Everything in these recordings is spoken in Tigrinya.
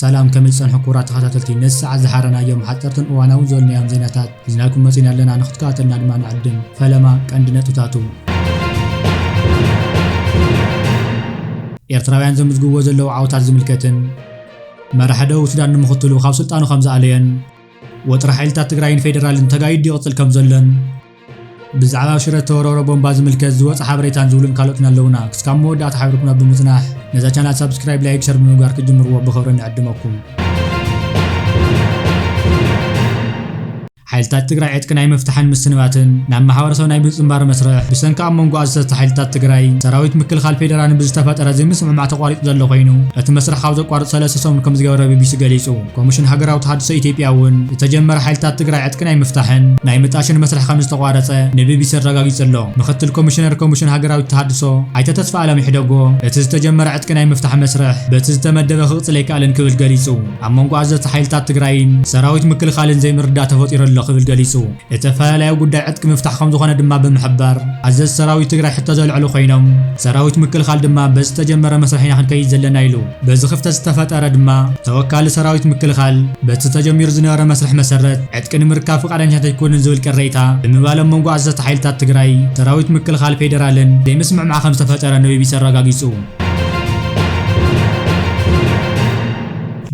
ሰላም፣ ከመይ ጸንሑ ክቡራት ተኸታተልቲ? ነዚ ሰዓት ዝሓረናዮም ሓጸርትን እዋናውን ዝበልናዮም ዜናታት ሒዝናልኩም መጺና ኣለና። ንክትከታተልና ድማ ንዕድም። ፈለማ ቀንዲ ነጥብታቱ። ኤርትራውያን ዘምዝግብዎ ዘለዉ ዓወታት ዝምልከትን መራሒ ደቡብ ሱዳን ንምኽትሉ ካብ ስልጣኑ ከም ዝኣለዮን ወጥሪ ሓይልታት ትግራይን ፌደራልን ተጋይዱ ይቕጽል ከም ዘሎን ብዛዕባ ኣብ ሽረ ዝተወረወረ ቦምባ ዝምልከት ዝወጸ ሓበሬታን ዝብሉን ካልኦትን ኣለዉና። ክስካብ መወዳእታ ሓቢርኩምና ብምጽናሕ ነዛ ቻናል ሳብስክራይብ፣ ላይክ፣ ሸር ብምግባር ክትጅምርዎ ብኽብሪ ንዕድመኩም። ሓይልታት ትግራይ ዕጥቂ ናይ ምፍታሕን ምስንባትን ናብ ማሕበረሰብ ናይ ምጽንባር መስርሕ ብሰንኪ ኣብ መንጎ ኣዘዝቲ ሓይልታት ትግራይ ሰራዊት ምክልኻል ፌደራልን ብዝተፈጠረ ዘይምስምማዕ ተቋሪጹ ዘሎ ኮይኑ፣ እቲ መስርሕ ካብ ዘቋርጽ ሰለስተ ሰሙን ከም ዝገበረ ቢቢሲ ገሊጹ። ኮሚሽን ሃገራዊ ተሃድሶ ኢትዮጵያ እውን ዝተጀመረ ሓይልታት ትግራይ ዕጥቂ ናይ ምፍታሕን ናይ ምጣሽን መስርሕ ከም ዝተቋረጸ ንቢቢሲ ኣረጋጊጹ ኣሎ። ምክትል ኮሚሽነር ኮሚሽን ሃገራዊ ተሃድሶ ኣይተ ተስፋ ኣለም ይሕደጎ፣ እቲ ዝተጀመረ ዕጥቂ ናይ ምፍታሕ መስርሕ በቲ ዝተመደበ ክቕጽል ኣይከኣለን ክብል ገሊጹ። ኣብ መንጎ ኣዘዝቲ ሓይልታት ትግራይን ሰራዊት ምክልኻልን ዘይምርዳእ ተፈጢሩ ኣሎ ክብል ገሊጹ። እቲ ኣፈላላያዊ ጉዳይ ዕጥቂ ምፍታሕ ከም ዝኾነ ድማ ብምሕባር፣ ኣዘዝቲ ሰራዊት ትግራይ ሕቶ ዘልዕሉ ኮይኖም፣ ሰራዊት ምክልኻል ድማ በዚ ዝተጀመረ መስርሕ ኢና ክንከይድ ዘለና ኢሉ። በዚ ክፍተት ዝተፈጠረ ድማ ተወካሊ ሰራዊት ምክልኻል በቲ ተጀሚሩ ዝነበረ መስርሕ መሰረት ዕጥቂ ንምርካብ ፍቃደኛታት ኣይኮኑን ዝብል ቅሬታ ብምባል ኣብ መንጎ ኣዘዝቲ ሓይልታት ትግራይ ሰራዊት ምክልኻል ፌደራልን ዘይምስምዕማዕ ከም ዝተፈጠረ ንቢቢሲ ኣረጋጊጹ።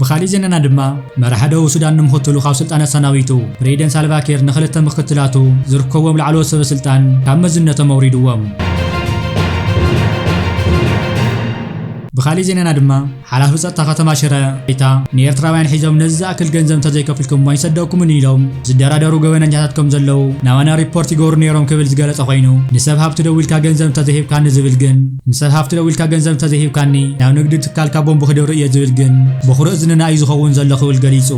ብኻሊእ ዜናና ድማ መራሒ ደቡብ ሱዳን ንምኽትሉ ካብ ስልጣን ኣሰናቢቱ። ፕሬዚደንት ሳልቫኪር ንኽልተ ምኽትላቱ ዝርከብዎም ላዕለዎት ሰበ ስልጣን ካብ መዝነቶም ኣውሪድዎም። ብኻሊእ ዜናና ድማ ሓላፊ ጸጥታ ከተማ ሽረ ኢታ ንኤርትራውያን ሒዞም ነዚ ዝኣክል ገንዘብ እንተዘይከፍልኩም ኣይንሰደኩምን ኢሎም ዝደራደሩ ገበነኛታት ከም ዘለዉ ናባና ሪፖርት ይገብሩ ነይሮም ክብል ዝገለጸ ኮይኑ፣ ንሰብ ሃብቲ ደዊልካ ገንዘብ እንተዘይሂብካኒ ዝብል ግን፣ ንሰብ ሃብቲ ደዊልካ ገንዘብ እንተዘይሂብካኒ ናብ ንግዲ ትካልካ ቦምብ ክደብር እየ ዝብል ግን ብኹርእ ዝንና እዩ ዝኸውን ዘሎ ክብል ገሊጹ።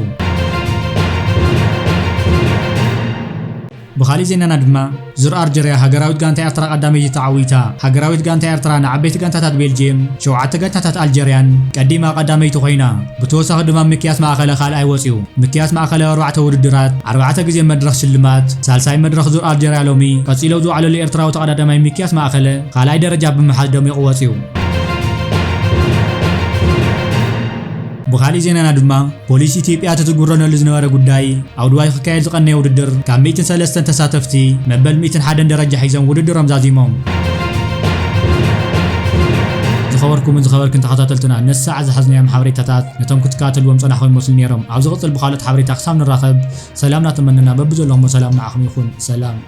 ብኻሊእ ዜናና ድማ ዙር ኣልጀርያ ሃገራዊት ጋንታ ኤርትራ ቀዳመይቲ ተዓዊታ። ሃገራዊት ጋንታ ኤርትራ ንዓበይቲ ጋንታታት ቤልጅየም፣ ሸውዓተ ጋንታታት ኣልጀርያን ቀዲማ ቀዳመይቲ ኮይና። ብተወሳኺ ድማ ሚክያስ ማእከለ ካልኣይ ወጺኡ። ሚክያስ ማእከለ ኣብ ኣርባዕተ ውድድራት ኣርባዕተ ግዜ መድረኽ ሽልማት፣ ሳልሳይ መድረኽ ዙር ኣልጀርያ ሎሚ ቀጺሉ ኣብ ዝወዓለሉ ኤርትራዊ ተቐዳዳማይ ሚክያስ ማእከለ ካልኣይ ደረጃ ብምሓዝ ደሚቑ ወጺኡ። ብኻሊእ ዜናና ድማ ፖሊስ ኢትዮጵያ እቲ ዝጉረነሉ ዝነበረ ጉዳይ ኣብ ዱባይ ክካየድ ዝቐነየ ውድድር ካብ ሚእትን ሰለስተን ተሳተፍቲ መበል ሚእትን ሓደን ደረጃ ሒዞም ውድድሮም ዛዚሞም። ዝኸበርኩምን ዝኸበርክን ተኸታተልትና ነሳዕ ዝሓዝናዮም ሓበሬታታት ነቶም ክትከታተልዎም ጸናሕኩም ይመስሉ ነይሮም። ኣብ ዝቕጽል ብኻልኦት ሓበሬታ ክሳብ ንራኸብ ሰላም እናተመነና በብዘለኹሞ ሰላም ንዓኹም ይኹን። ሰላም።